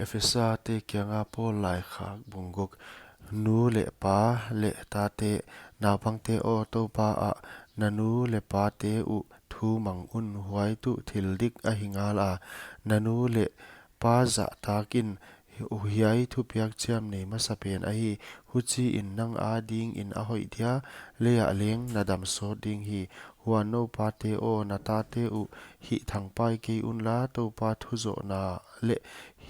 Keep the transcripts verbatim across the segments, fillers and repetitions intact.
Efesate kianga Paul laikhak bung guk. Nu leh pa leh tate, naupangte aw, Toupa ah na nu leh pate uh thu mang un, huai tuh thil dik ahi ngala. Na nu leh pa zahtak in, hiai thupiak chiam nei masapen ahi. Huchiin nang adingin a hoih dia, leiah leng na dam sawt ding hi. Huan noupate aw, na tate uh hihthangpai kei unla, Toupa thuzohna leh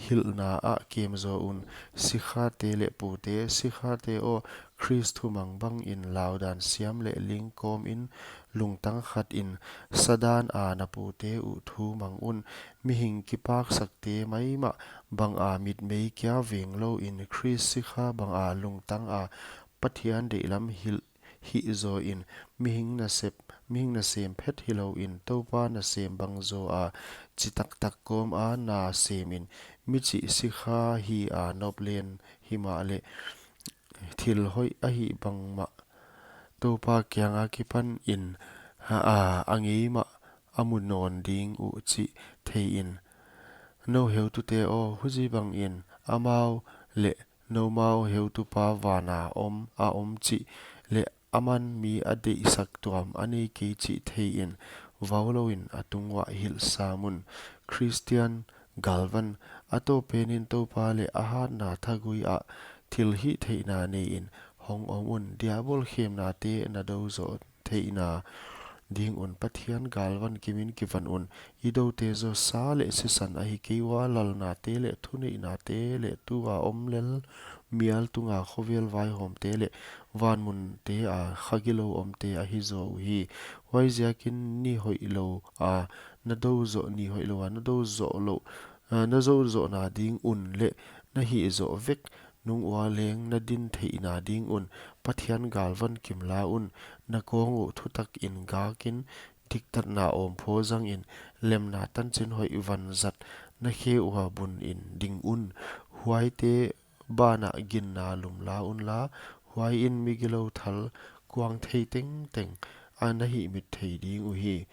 hilhna ah kem zaw un. Sikhate leh pute, sikhate aw, Khrist thumang bangin laudan siam leh ling kawmin lungtang khatin sa dana na pute uh thu mang un. Mihing kipaksakte maimah banga mitmei kia veng louin, Khrist sikha banga lungtanga Pathian deihlam hilh hih zawin, mihing nasep, mihing nasem phet hilouin, Toupa nasem bang zawa, chi taktak kawma nasemin, mi chih sikha hi a nop len himahleh, thil hoih ahih bangmah Toupa kianga kipanin, ha, a, a ngei mah a mu nawn ding uh chih theiin. Nou heutute aw, huchibangin amau leh noumau heutupa vana om, a om chih leh aman mi a deihsak tuam a nei kei chih theiin, vau louin a tunguah hilh sam un. Khristian galvan, a tawpenin Toupa leh a hatna thagui ah thilhihtheihna neiin hong om un. Diabol khemnate na do zoh theihna ding un Pathian galvan kimin kivan un. I doute zaw sa leh sisan ahi kei ua, lalnate leh thuneihnate leh tua om lel mial tunga khovel vaihawmte leh vanmunte a kha gilou omte ahi zaw uhi. Huaiziakin ni hoihlou a na do zoh, ni hoihlou a na do zoh lou, a, na do zohna ding un leh na hih zoh vek nung ua leng na din theihna ding un Pathian galvan kimla un. Na kawng uh thutakin gakin, diktatna awmphaw zangin, lemna tanchin hoih vanzat na khe ua bunin ding un. Huaite banah ginna lumla unla, huaiin mi gilou thal kuang thei tengteng a na hihmit thei ding uhi.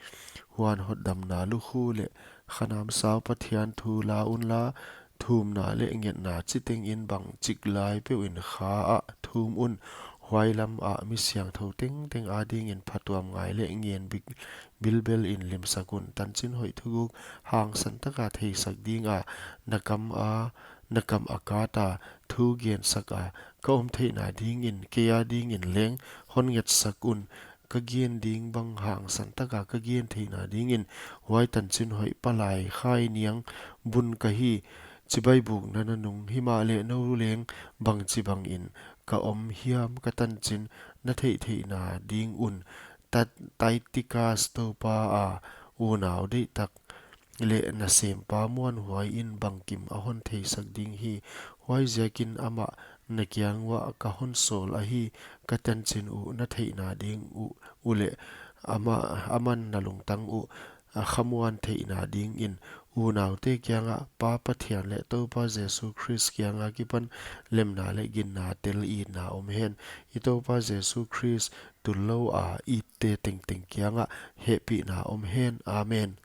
Huan hotdamna lukhu leh khanamsau Pathian thu la unla, thumna leh ngetna chitengin bangchik lai peuhin kha ah thum un. Huai lamah mi siangthou tengteng adingin phatuam ngai leh ngen bik bilbel in limsak un. Tanchin hoih thuguk hangsan taka theisak dinga, na kam a, na kam a kata thu gensak a, ka om theihna dingin, kei adingin leng hon ngetsak un. Ka gen ding bang hangsan taka ka gen theihna dingin, huai tanchin hoih palai khai niang bun ka hi. Chibai bukna nanung, himahleh nou leng bangchibangin ka om hiam ka tanchin na theihtheihna ding un. Tat-, Taitikas Toupa a unau deihtak leh nasempa muanhuai in bangkim a hon theisak ding hi. Huaiziakin amah na kiang uah ka hon sawl ahi, ka tanchin uh na theihna ding uh, uleh amah, aman na lungtang uh a khamuan theihna dingin. Unaute kiangah Pa Pathian leh Toupa Jesu Khrist kianga kipan lemna leh ginna tel itna om hen. I Toupa Jesu Khrist tullou a itte tengteng kiangah hehpihna om hen. Amen.